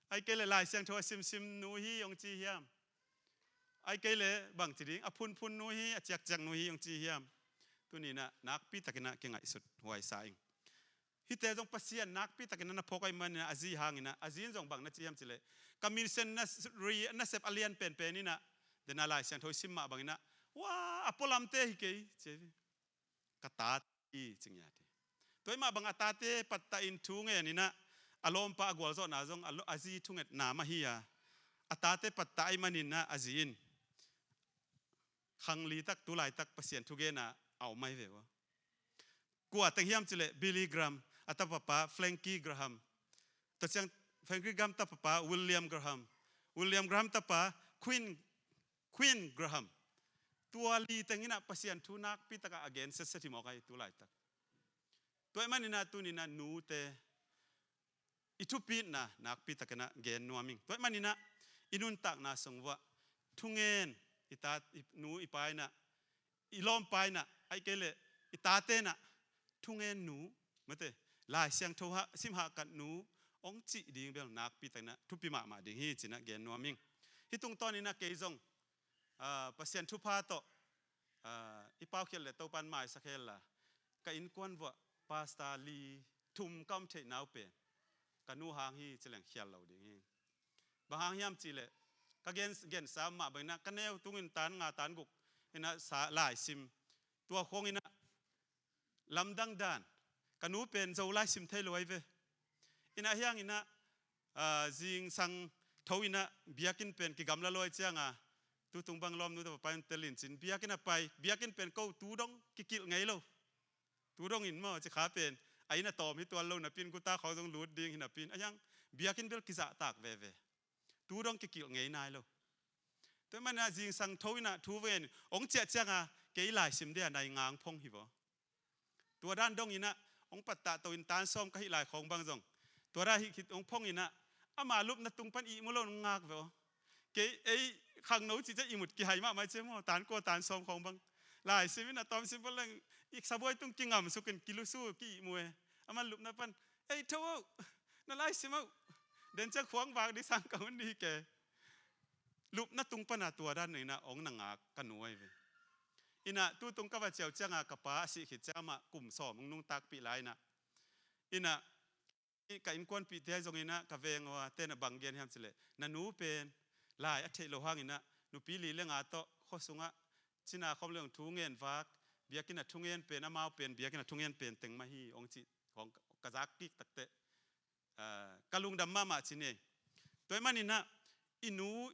ahih kei leh Lai Siangtho a simsim nu hi, hong ci hiam, ahih kei leh bangci ding, a phunphun nu hi, a ciakciak nu hi, hong ci hiam. Tuni-in ah nakpi takin ah kingaihsut huai sa ing. Hihte zong Pasian nakpi takin ah na phawk ahih manin ah, a zi hangin ah, a zi in zong bang na ci hiam cih leh, ka missionary nasep a lian penpen in ah, den a Lai Siangtho i sim mah bangin ah, wa, a pualamte hi kei, ci hi. Ka tate hi, ci ngiat hi. Tua ahih mah bang a tate pattah in thu ngen in ah, a lawmpa a gualzawhna zong a lo-, a zi thungetna mah hi a, a tate pattah ahih manin ah a zi in khangli tak, tu laitak Pasian thugen a a om ahi ve ua. Kua teng hiam cih leh, Billy Graham a tapapa Frankie Graham. Tua ciang Frankie Graham tapapa William Graham. William Graham tapa Queen, Queen Graham. Tua li teng inah Pasian thu nakpi takah a gen setset hi mawk ahi tu laitak. Tua ahih maninah tuninah nute i thupitna nakpi takinah gen nuam ing. Tua ahih maninah i nuntakna sung vuah thungen i ta, i nu i pa inah, i lawmpa inah, ahih kei leh i tate inah thungen nu, mate, Lai Siangtho hah, sim hahkat nu hong cih ding bel nakpi takinah thupi mahmah ding hi cinah gen nuam ing. Hih tungtawninah kei zong, ah, Pasian thupha tawh, ah, i paukhiat le Topan maisak hella ka innkuan vuah pasta li thum ka om theihna uh pen ka nu hang hi cileng khial lo ding hi. Bang hang hiam cihleh ka gen, gensa mah banginah ka neu tungin tan nga tan guk inah sa laisim. Tua khuanginah lamdang dan ka nu pen Zo laisim thei lo ahi ve. Inah hianginah, ah, zingsang tho inah biakinn pen kigamla lo ahi cianga tutung bang lawmnu tapa in telin cin biakinn a pai, biakinn pen ko tu dong kikilh ngei lo. Tu dongin maw ci kha pen a inn a tawm hi tuan lo napin guta khawng zong lut ding hi napin a hiang biakinn bel kizahtak veve. Tu dong kikilh ngei nai lo. Tua manah zingsang tho inah thu ven hong ciah cianga kei laisim dia nai ngang phong hi vaw. Tua dan dong inah hong pattah to in tan sawm ka hih lai khawng bang zong tua dan hih khit hong phong inah ama lupna tung pan ihmu lo nong ngak ve aw. Kei ei khangno cih ciah ihmut kihai mahmah cia maw, tan kua tan sawm khawng bang laisim inah tawm sim pan leng ik sabuai tung kingamsukin kilusu ki ihmu e. Aman lupna pan ei tho oh, na laisim oh, den ciah khuang vak ding sang ka hun dih ke. Lupna tung pana tua dan inah ong na ngak ka nu ahi ve. Inah tutung ka va ciau cianga ka pa a sih khit ciang amah kum sawm ong nungtakpih lai inah, inah ka innkuanpihte ahi zonginah ka veng aw a tena bang gen hiam cileh na nu pen lai a theih lo hanginah nupi li le nga tawh khuasungah cina khawm le ong thu ngen vak, biakinn a thu ngen pen amau pen biakinn a thu ngen pen teng mah hi ong cih khawng ka zak kik takteh, ah, ka lungdam mahmah ci ni. Tua ahih maninah i nu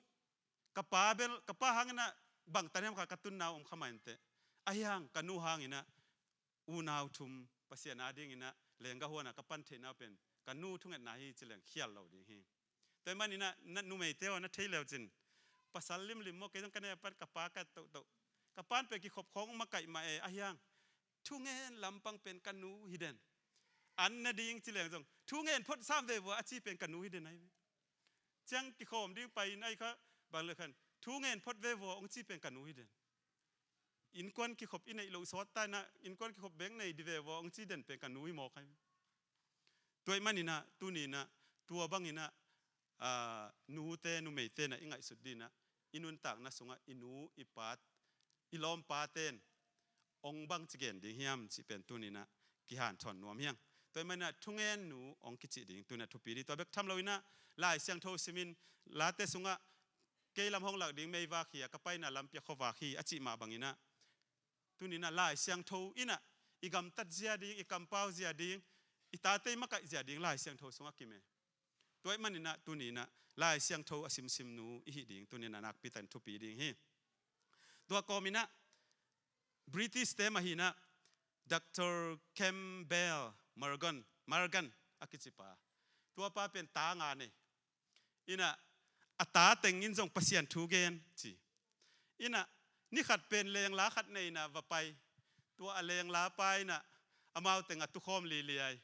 ka pa bel ka pa hanginah bangtan hiam kha ka tunna uh om kha mah inteh. Ahi hang ka nu hanginah unau thum Pasian a dinginah lengga huanah ka pan theihna uh pen ka nu thungetna hi cileng khial lo ding hi. Tua ahih maninah na numeite aw na thei leu cin pasal limlim maw kei zong ka ne a pan ka pa ka tohtoh ka pan pen kikhop khawng makaih mah e ahi hang thungen lampang pen ka nu hi den. An na ding cileng zong thungen phot sam ve vua a ci pen ka nu hi den ahi ve. Ciang kikhawm ding pai in ahi kha bang le khan thungen phot ve vua ong ci pen ka nu hi den. Innkuan kikhop i neih loh sawt ta inah innkuan kikhop beng nei di ve vua ong ci den pen ka nu hi mawk ahi ve. Tua ahih maninah tuninah tua banginah, ah, nute numeite inah i ngaihsut dinah i nuntakna sungah i nu i pa i lawmpaten ong bang ci gen ding hiam cih pen tuninah kihanthawn nuam hiang. Tua ahih maninah thungen nu ong kicih ding tuninah thupi dih. Tua bek tham loinah Lai Siangtho simin late sungah kei lam hong lak ding meivak hi a ka paina lampi a khuavak hi a cih mah banginah tuninah Lai Siangtho inah i gamtat zia ding, i kampau zia ding, i tate i makaih zia ding Lai Siangtho sungah kim e. Tua ahih maninah tuninah Lai Siangtho a simsim nu i hih ding tuninah nakpi takin thupi ding hi. Tua kawminah British te mah hinah Doctor Campbell Morgan, Morgan a kicipa. Tua pa pen ta nga nei. Inah a ta tengin zong Pasian thu gen ci. Inah ni khat pen lengla khat nei inah va pai. Tua a lengla pa inah amau teng a tukhawm liliai.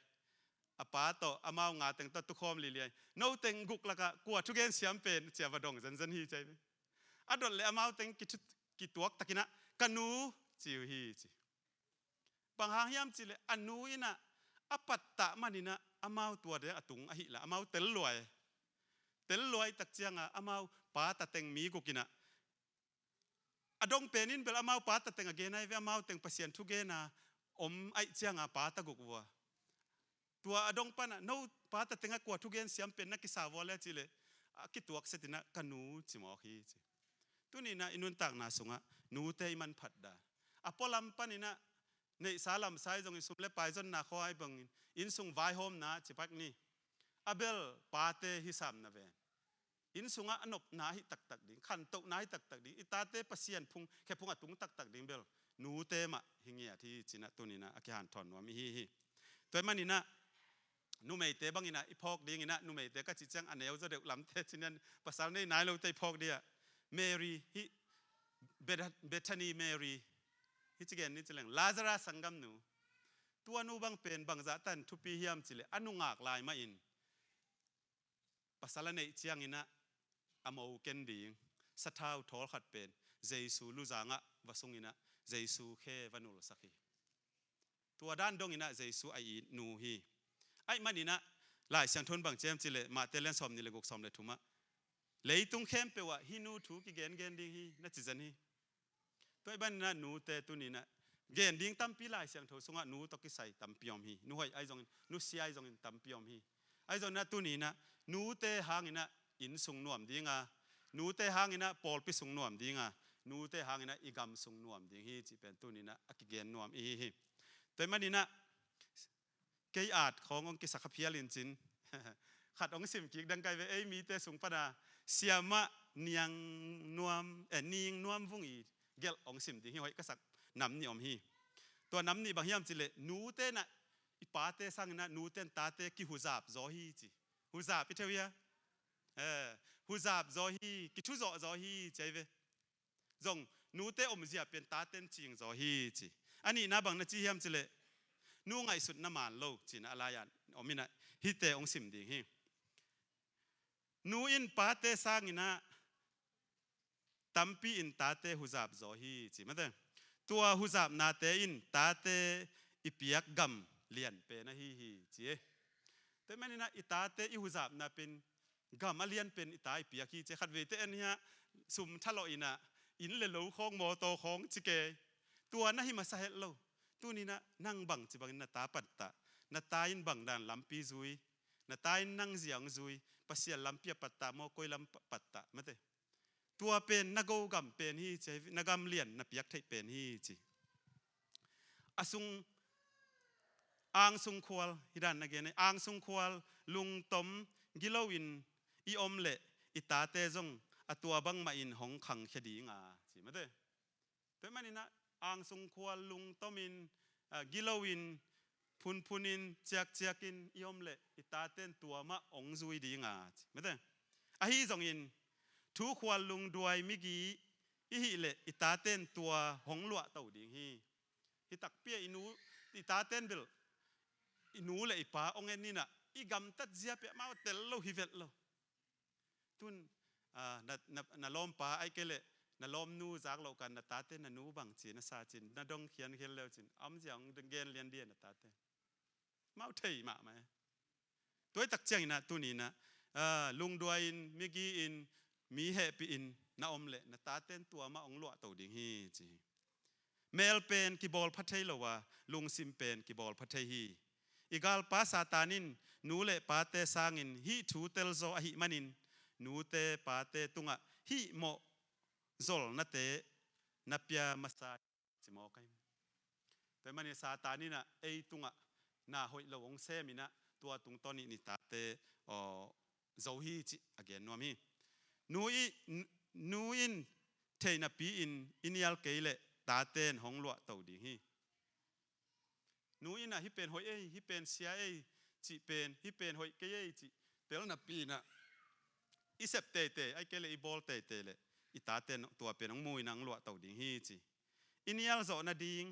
A pa tawh amau nga teng tawh tukhawm liliai. No teng guk lakah kua thugen siam pen cia va dong zenzen hi cai. A dot le amau teng kithu-, kituak takinah ka nu ci uh hi ci. Bang hang hiam cihleh a nu inah a pattah maninah amau tua deng a tung ahihla amau tel luai. Tel luai tak cianga amau pa tateng mi guk inah a dong penin bel amau pa tateng a gen ahi ve, amau teng Pasian thu gena om aih cianga pa ta guk vua. Tua a dong panah no pa tatengah kua thugen siam pen na kisa vua le cihleh a kituak setinah ka nu ci mawk hi ci. Tuninah i nuntakna sungah nute i manphat dan a pualam paninah neihsa lamsai zongin sum le pai zonna khawai bangin innsung vaihawmna cipak ni. A bel pate hisamna ven innsungah a nopna ahi taktak ding, khantohna ahi taktak ding, i tate Pasian phung khephung a tung taktak ding bel nute mah hi ngiat hi cinah tuninah a kihanthawn nuam i hi hi. Tua ahih maninah numeite banginah i phawk dinginah numeite ka cih ciang a neu zaw deuh lamte cinian pasal nei nai lote i phawk dingah Mary hih Beth-, Bethany Mary, hih ci gen ni ci leng, Lazarus sanggamnu. Tua nu bang pen bangzah tan thupi hiam cih leh a nungak lai mah in pasal a neih ciangin ah a mo ken ding sathau thawl khat pen Jesu luzang ah va sungin ah Jesu khe va nulsak hi. Tua dan dongin ah Jesu a it nu hi. Ahih manin ah Lai Siangtho in bang ci hiam cih leh Matthai lian sawmnih le guk, sawm le thum ah, leitung khempeuh ah hih nu thu kigengen ding hi, na ci zen hi. Tua ahih manin ah nute tuni-in ah gen ding tampi Lai Siangtho sungah nu tawh kisai tampi om hi. Nu hoih ahi zongin, nu sia ahi zongin tampi om hi. Ahi zongin ah tuni-in ah nute hangin ah inn sung nuam ding a, nute hangin ah pawlpi sung nuam ding a, nute hangin ah i gam sung nuam ding hi cih pen tuni-in ah a kigen nuam i hi hi. Tua ahih manin ah kei at khawng hong kisak kha phial in cin, khat hong sim kik dang kai ve, ei mite sung pan a siamah Niang Nuam, eh, Ning Nuam Vung i gelh hong sim ding hi. Hoih ka sak nam nih om hi. Tua nam nih bang hiam cih leh nute in ah i pate sangin ah nute in tate kihuzap zaw hi ci. Huzap i thei uh hia? Eh, huzap zaw hi, kithuzawh zaw hi ci ahi ve. Zong nute omzia pen tate in cing zaw hi ci. A nihna bang na ci hiam cih leh nu ngaihsutna man lo cihna a lai-ah om in ah hihte hong sim ding hi. Nu in pate sangin ah tampi in tate huzap zaw hi ci mate. Tua huzapnate in tate i piak gam lian pen ahi hi ci e. Tua ahih manin ah i tate i huzapna pen gam a lian pen i ta i piak hi ci e. Khatveite en hiah sum thalawh in ah inn le lo khawng, mawtaw khawng ci kei. Tua na hi masa het lo. Tuni-in ah nang bangci bangin na ta pattah, na ta in bang dan lampi zui, na ta in nang zia hong zui, Pasian lampi a pattah maw, koi lam pa-, pattah mate. Tua pen na go gam pen hi ci, na gam lian na piak theih pen hi ci. A sung, angsung khual, hi dan na gen e, angsung khual lungtom gilo in i om leh i tate zong a tua bangmah in hong khangkhia ding a ci mate. Tua ahih manin ah angsung khual lungtom in, ah, gilo in, phunphun in, ciakciak in i om leh i tate in tua mah hong zui ding a ci mate. Ahi zongin thu khual lungduai migi i hih leh i tate in tua hong luahto ding hi. Hih takpi ah i nu, i tate in bel i nu le i pa hong en in ah i gamtat zia pen amau tel lo hi vet lo. Tun, ah, na, na, na lawmpa ahih kei leh na lawmnu zak loh kan na tate na nu bang ci na sa cin, na dong khiankhial leu cin, a omzia hong gen lian dih a na tate. Amau thei mahmah e. Tua hi tak ciangin ah tuni-in ah, ah, lungduai in, migi in, mi hehpih in na om leh na tate in tua mah hong luahto ding hi ci hi. Mel pen kibawl pha thei lo a, lungsim pen kibawl pha thei hi. I galpa Satan in nu le pate sangin hih thu telzaw ahih manin nute pate tungah hih mawh zolnate na pia masa hi ci mawk ahi. Tua ahih manin Satan in ah ei tungah na hoih lo hong sem in ah tua tungtawn in i tate, aw, zo hi cih a gen nuam hi. Nu i, n-, nu in thei napi-in i nial kei leh tate in hong luahto ding hi. Nu in ah hih pen hoih ei, hih pen sia ei cih pen, hih pen hoih kei ei cih tel napi-in ah i sep teitei, ahih kei leh i bawl teitei leh i tate in tua pen hong mu in ah hong luahto ding hi ci. I nial zawh nading,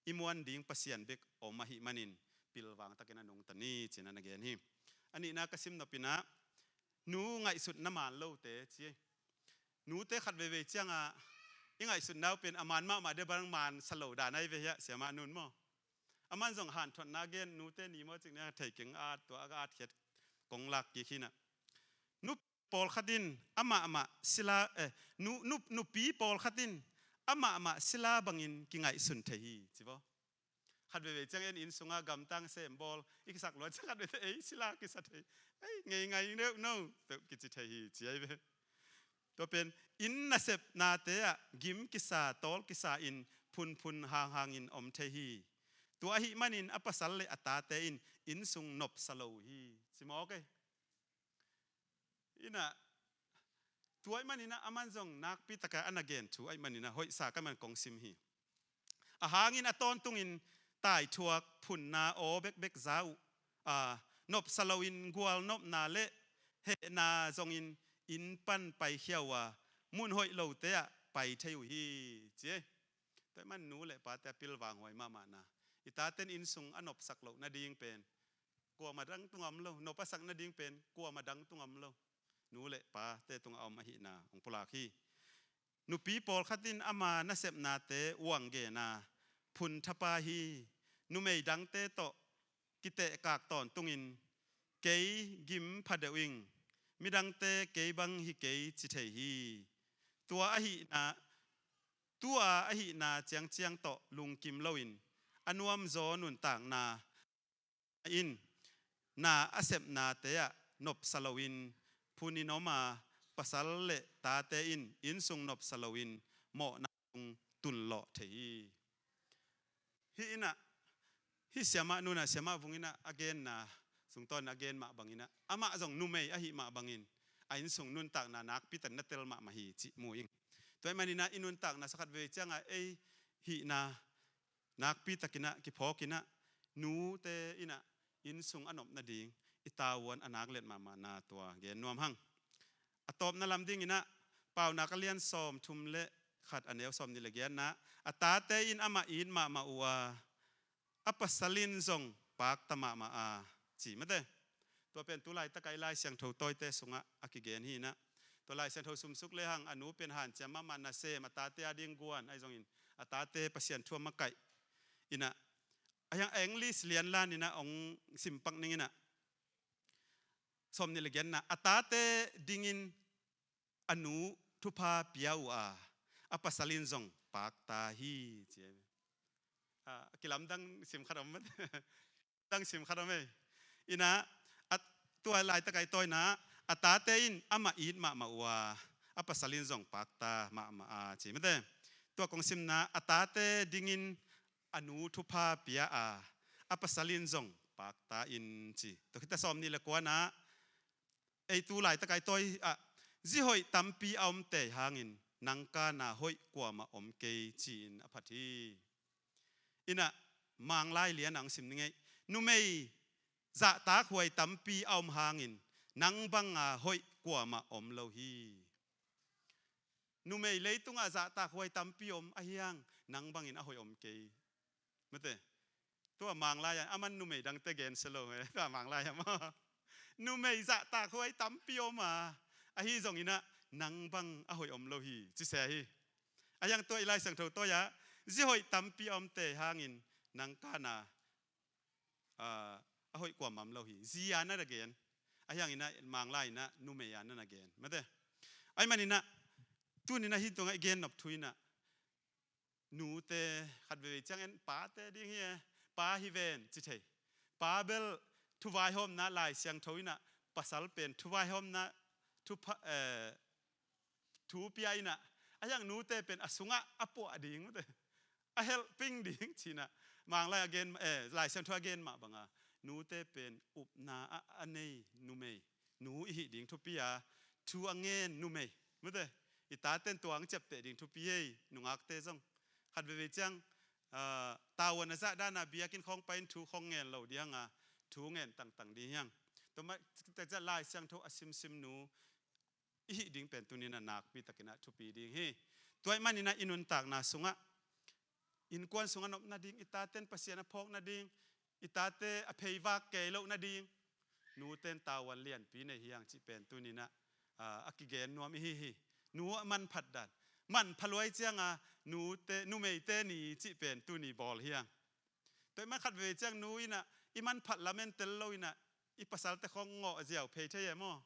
i muan ding Pasian bek om ahih manin pilvang takin a nungta ni ci-in ah na gen hi. A nihna ka sim nop in ah nu ngaihsutna man lote ci hi. Nute khat veivei ciangah i ngaihsutna uh pen a man mahmah deuh bang man sa lo dan ahi ve hiah, siamah nu in maw. Aman zong hanthotna gen, nute ni maw cik ni a thei keng at, tua a ka at khiat kong lak kik hi in ah. Nu pawlkhat in amahmah sila, eh, nu, nu, nupi pawlkhat in amahmah sila bangin kingaihsun thei hi ci vaw. Khat veivei ciang en inn sungah gamtang sem bawl i kisak lua ciang khat veivei ei sila kisa thei. Ei, ngeingai deuh no, peuh kici thei hi ci ahi ve. Tua pen inn nasepnate ah gim kisa, tawl kisa in phunphun hanghang in om thei hi. Tua ahih manin a pasal le a tate in inn sung nopsa lo uh hi ci mawk ei. In ah, tua ahih manin ah aman zong nakpi takah a na gen thu ahih manin ah hoihsa ka man kong sim hi. A hangin a tawntungin taithuak, phunna, aw bekbek za uh, a, nopsa loin gualnopna le hehna zongin inn pan paikhia uh a, mun hoih lote ah pai thei uh hi, ci ei. Tua ahih man nu le pate a pilvang huai mahmahna, i taten inn sung a nopsak loh nading pen kuamah dang tungah om lo, nop a sak nading pen kuamah dang tungah om lo, nu le pate tungah a om ahihna hong pulak hi. Nupi pawlkhat in ama nasepnate uang gen a, phun thapa hi. Numei dangte tawh kitehkak tawntungin, kei gim pha deuh ing, midangte kei bang hi kei ci thei hi. Tua ahihna, tua ahihna ciangciang tawh lungkim loin, a nuamzaw nuntakna in na a sepnate ah nopsa loin phunin om a, pasal le tate in inn sung nopsa loin mawhna sung tunlawh thei hi. Hih in ah, hih siamah nun ah, siamah vung in ah a genna sungtawnin a gen mah bangin ah, amah zong numei ahih mah bangin a inn sung nuntakna nakpi takin na tel mahmah hi cih mu ing. Tua ahih manin ah i nuntakna sa khat vei ciangah ei hihna nakpi takin ah kiphawkin ah, nute in ah inn sung a nop nading i tavuan a nak let mahmahna tua gen nuam hang. A tawpna lam dingin ah, Paunak a lian sawmthum le khat, a neu sawmnih le giatna ah, a tate in amah it mahmah uh a, a pasal in zong pakta mahmah a, ci mate. Tua pen tu laitak a i Lai Siangtho tawite sungah a kigen hi in ah, tua Lai Siangtho sumsuk lehang a nu pen hanciam mahmah, nasem, a tate ading guan, ahi zongin a tate Pasian thu a makaih in ah, a hiang English lianlan in ah hong simpak ning in ah, sawmnih le giatna, a tate dingin a nu thupha pia uh a, a pasal in zong pakta hi, ci. A, kilamdang sim khat om mate. Dang sim khat om ei. In ah, a, tua laitak a i tawi in ah, a tate in amah it mahmah uh a, a pasal in zong pakta mahmah a, ci mate. Tua kong simna, a tate dingin a nu thupha pia a, a pasal in zong pakta in, ci. Tua khit a sawmnih le kuana ah, ei tu laitak a i tawi ah, zi hoih tampi a om tei hangin nang kana hoih kuamah om kei, ci-in a phat hi. In ah, Manglai lian ah hong sim ning ei. Numei zahtak huai tampi a om hangin nang banga hoih kuamah om lo hi. Numei leitungah zahtak huai tampi om, ahi hang nang bangin a hoih om kei. Mate. Tua Manglai ah, aman numei dangte gen sia lo, eh, tua Manglai ah maw. Numei zahtak huai tampi om a, ahi zongin ah nang bang a hoih om lo hi, ci sia hi. Ahi hang tua i Lai Siangtho tawi ah, zi hoih tampi a om tei hangin nang kana, ah, a hoih kuamah om lo hi, zi a na na gen. Ahi hangin ah Manglai in ah numei a na na gen. Mate. Ahih manin ah, tuni in ah hih tungah i gen nop thu in ah, nute khat veve ciang en, pate ding hi e, pa hi ven, ci thei. Pa bel thuvaihawmna Lai Siangtho in ah, pasal pen thuvaihawmna, thupha, eh, thu pia in ah, ahi hang nute pen a sungah a puah ding, a helping ding, ci-in ah, Manglai a gen, eh, Lai Siangtho a gen mah banga, nute pen upna a, a nei numei, nu i hih ding thupi a, thu a ngen numei, mate, i taten tua hong ciapteh ding thupi ei, nungakte zong. Khat veve ciang, ah, tavuan a zah dan a biakinn khawng pai-in thu khawng ngen lo ding a, thu ngen tangtang ding hi hang. Tua mah, tek ciah Lai Siangtho a simsim nu i hih ding pen tuni in ah nakpi takin ah thupi ding hi. Tua ahih manin ah i nuntakna sungah, innkuan sungah nop nading, i taten Pasian a phawk nading, i tate a pheivak kei loh nading, nuten tavuan lianpi nei hi hang cih pen tuni in ah, ah, a kigen nuam i hi hi. Nu a manphat dan, manpha luai ciang a, nute, numeite ni cih pen tuni bawl hi hang. Tua ahih man khat veve ciang nu in ah, i manphat lamen tel lo in ah, i pasalte khawng ngawh ziau phei thei e maw.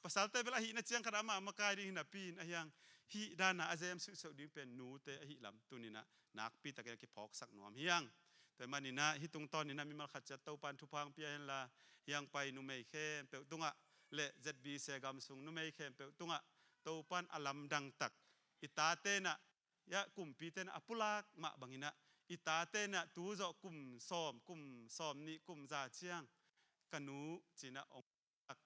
Pasalte bel a hihna ciang khat ah amah a makai ding hi napi in, ahi hang hih dan a a zem suhseuh ding pen nute ahih lam tuni in ah nakpi takin a kiphawksak nuam hi hang. Tua ahih manin ah hih tungtawnin ah mimal khat ciat Topa'n thupha hong pia hen la, hiang pai numei khempeuh tungah le Z B C gam sung numei khempeuh tungah Topa'n a lamdang tak i taten ah, ya, kumpiten a pulak mah bangin ah, i taten ah tu zawh kum sawm, kum sawmnih, kum za ciang ka nu ci-in ah hong,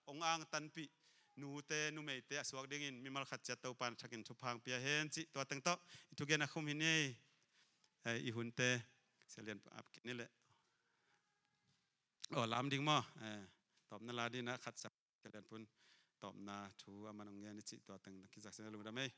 hong angtanpih nute, numeite a suak dingin mimal khat ciat Topa'n a thakin thupha hong pia hen cih tua teng tawh i thugen a khum hi ni ei. Eh, i hunte, Sia Lian ap kik ni leh. Aw, lam ding maw? Eh, tawpna la ding in ah khat sa Sia Lian Pun tawpna thu a man hong gen i cih tua teng kizak sin a lungdam ei.